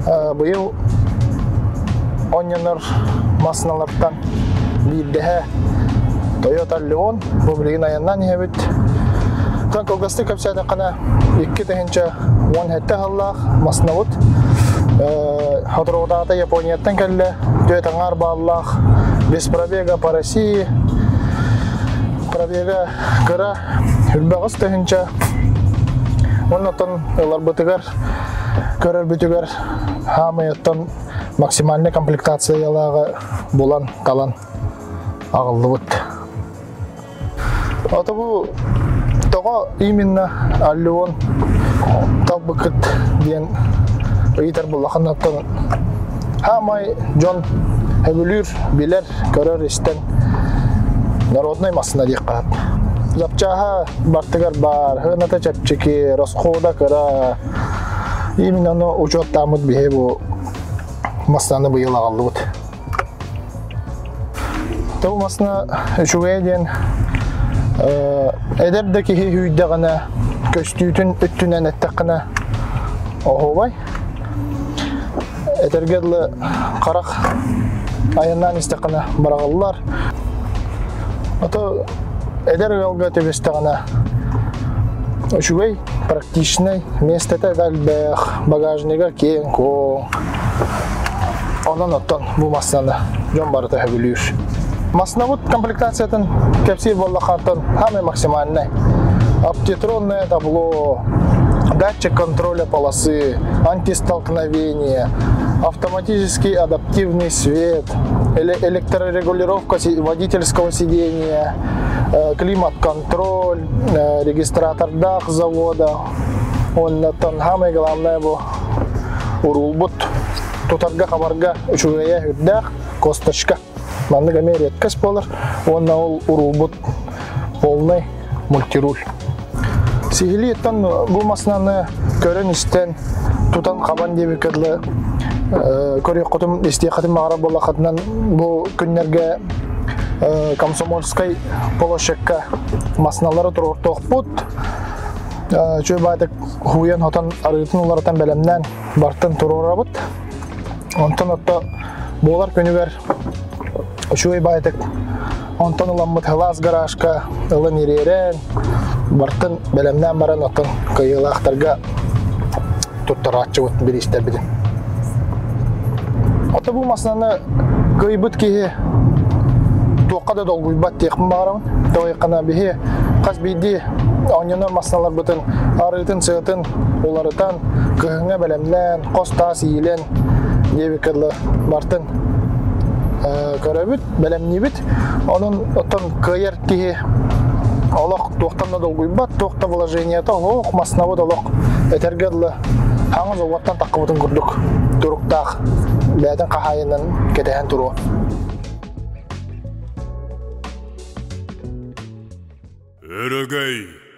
Быйыл оонньонор массыыналартан биирдэһэ Toyota Allion. Бу билигин айаннаан иһэбит. Тан кылгастык кэпсээтэххинэ, 2017 сыллаах массыынабыт. Соторутааҕыта Японияттан кэллэ. Түөрт аҥаар бааллаах. Без пробега по России. Пробега кыра, 28 тыһыынча. Уонна оттон ыларбытыгар көрөрбүтүгэр хаамай оттон максимальный комплектациялааҕы булан талан аҕаллыбыт. Ото бу тоҕо именно Аллион талбыкыт диэн ыйытар буллахынаттан хаамай дьон сөбүлүүр, билэр, көрөр, истэн народнай массына диэххэ. Запчааһа бартыгар баар, сыаната чэпчэки, расхода кыра. Именно ону учуоттааммыт биһи бу массыынаны быйыл аҕаллыбыт. Тыл массыына үчүгэйэ диэн эдэр да киһи үүйдэҕинэ, көстүүтүн өттүнэн эттэххинэ оһуобай. Этэргэ дылы харах айаннаан истэххинэ быраҕыллар. Ото эдэр ыалга түбэстэҕинэ үчүгэй, практичнай, миэстэтэ да элбэх, багажнига киэҥ-куоҥ. Онон оттон бу массыынаны дьон барыта сөбүлүүр. Массыынабыт комплектациятын кэпсиир буоллаххаттан самый максимальный. Оптитронное табло, датчик контроля полосы, антистолкновение, автоматический адаптивный свет, электрорегулировка водительского сидения, климат-контроль, регистратордаах завода. Оннотон самое главное бу уруулбут тутарга хабарга үчүгэйэ үрдээх косточка. Маннык эмиэ редкость буолар. Уонна ол уруулбут полный мультируль. Сиһилииттэн бу массыынаны көрөн-истэн, тутан-хабан диэбиккэ дылы көрүөххүтүн, истиэххитин баҕарар буоллаххытынан бу күннэргэ Комсомольскай площадька массыыналары туруортуохпут. Үчүгэй баайдык хууйан-хотон арыытын уларытан бэлэмнээн бартын туруорабыт. Онтон отто буолар күнүгэр үчүгэй баайдык онтон ыламмыт сылаас гаражка ылан ириэрэн бартын бэлэмнээн баран оттон кыайыылаахтарга туттарааччыбыт бириистэрбитин. Ото бу массыынаны кыайбыт киһи туохха да долгуйбат диэхпин баҕарабын. Тоҕо биһи хас биирдии оонньонор массыыналарбытын арыытын-сыатын уларытан, кыһыҥҥа бэлэмнээн, хос таас иилэн диэбиккэ дылы бартын көрөбүт, бэлэмниибит. Онон оттон кыайар киһи олох туохтан да долгуйбат, туох да вложениета олох массыынабыт олох этэргэ дылы хаҥас уоттан таххыбытын курдук туруктаах бэйэтин хаһаайынын кэтэһэн туруо. Өрөгөй!